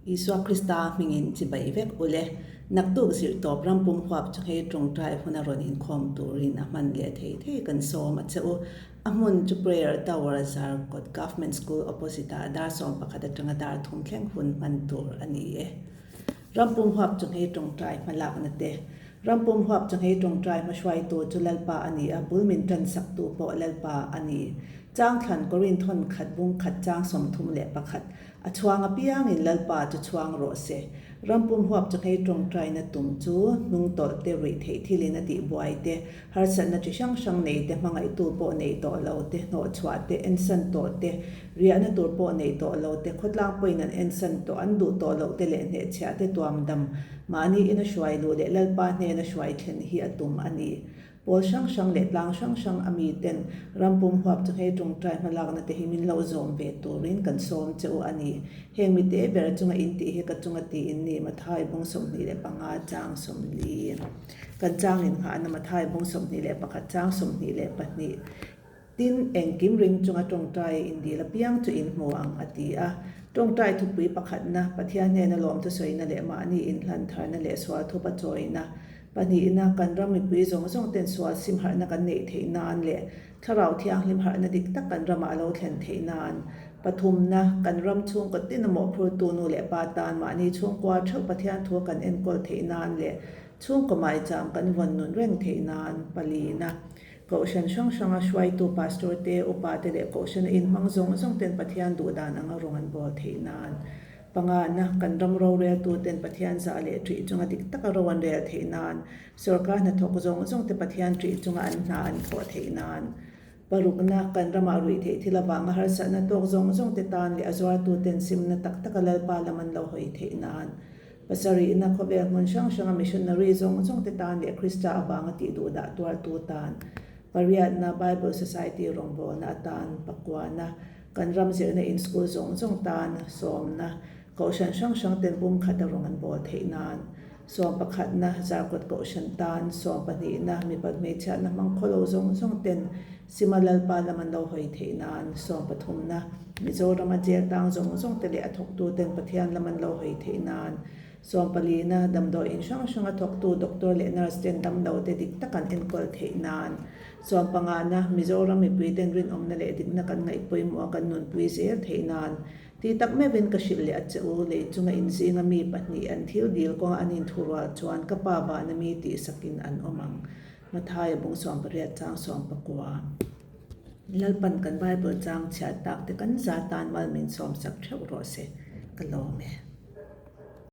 Isua Krista hmingin chibai vek ule. Naktuk zirtawp rampum huap chu hei tawngtai huna rawn inkhawm turin a hman leh thei thei kan sawm a che u. A hmun chu Prayer Tower Zarkawt Government School opposite ah dar 11 atanga dar thum thleng hun hman tur a ni e. Rampum huap chu hei tawngtai hmalakna te. Rampum huap chu hei tawngtai hmahruaitu chu Lalpa a ni a, bul min tansaktu pawh Lalpa a ni. Changthlan Korinth hawn khat bung khat chang 31. A chhuang apiangin Lalpa chu chhuang rawh se. Rampum huap chu hei tawngtaina tum chu hnung tawlh te, ruih theih thilin a tih buai te, harsatna chi hrang hrang nei te, hmangaihtu pawh nei tawh lo te, hnawhchhuah te, ensan tawh te, riahna tur pawh nei tawh lo te, khawtlang pawhin an ensan tawh, an duh tawh loh te leh hnehchhiah te tuam dam mahni ina hruai luh leh Lalpa hnena hruai thlen hi a tum a ni. Pawl hrang hrang leh tlang hrang hrang a mi ten rampum huap chu hei tawngtai hmalakna te hi min lo zawm ve turin kan sawm che u a ni. Heng mi te ber chunga in tih hi ka chunga tih in ni Mathai bung 25 chang 40. Kan chang innghahna Mathai bung 21 chang 22. Tin, engkim ring chunga tawngtai in dil apiang chu in hmu ang a ti a. Tawngtai thupui pakhatna, Pathian hnena lawmthu sawina leh mahni inhlan tharna leh sual thupa chawina. Pahnihna, kan ram mipui zawng zawng ten sual sim harhna kan neih theih nan leh thlarau thianghlim harhna dik tak kan ramah a lo thlen theih nan. Pathumna, kan ram chhungkaw tin a mawhphurtu nu leh pa tan mahni chhungkua theuh Pathian thu kan enkawl theih nan leh chhungkaw maicham kan vawn nun reng theih nan. Palina, Kohhran hrang hranga hruaitu Pastor te, Upa te leh Kohhrana inhmang zawng zawng ten Pathian duh dan anga rawng an bawl theih nan. Pangana, kan ram roreltu ten Pathian zah leh ṭih chunga dik taka ro an rel theih nan. Sorkar hnathawk zawng zawng te Pathian ṭih chunga an hna an thawh theih nan. Parukna, kan ramah ruih theih thil avanga harsatna tawk zawng zawng te tan leh a zuartu ten simna tak taka Lalpa lam an lo hawi theih nan. Pasarihna, khawvel hmun hrang hranga missionary zawng zawng te tan leh Krista avanga tih duh dah tuartu tan. Pariatna, Bible Society rawngbawlna atan. Pakuana, kan ram zirna in school zawng zawng tan. Sawmna, Kohhran hrang hrang ten bum khata rawng an bawl theih nan. Sawm pakhatna, Zarkawt Kohhran tan. Sawm pahnihna, mipat hmeichhiatna hmang khawlo zawng zawng ten Sima Lalpa lam an lo hawi theih nan. Sawm pathumna, Mizorama jail tang zawng zawng te leh a thawktu ten Pathian lam an lo hawi theih nan. Sawm palina, damdawi in hrang hranga thawktu doctor leh nurse ten damlo te dik tak an enkawl theih nan. Sawm pangana, Mizoram mipui ten rinawmna leh dikna kan ngaih pawimawh a kan nunpui zel theih nan. Ti tak meuhin ka hrilh leh a che u, lei chunga inzinga mi pahnih an thil dil kawnga an inthurual chuan ka pa vana mi tih sakin an awm ang. Mathaia bung 18 chang 19. Lalpan kan Bible chang chhiat tak te kan za tan mal min sawmsak theuh rawh se, ka lawm e.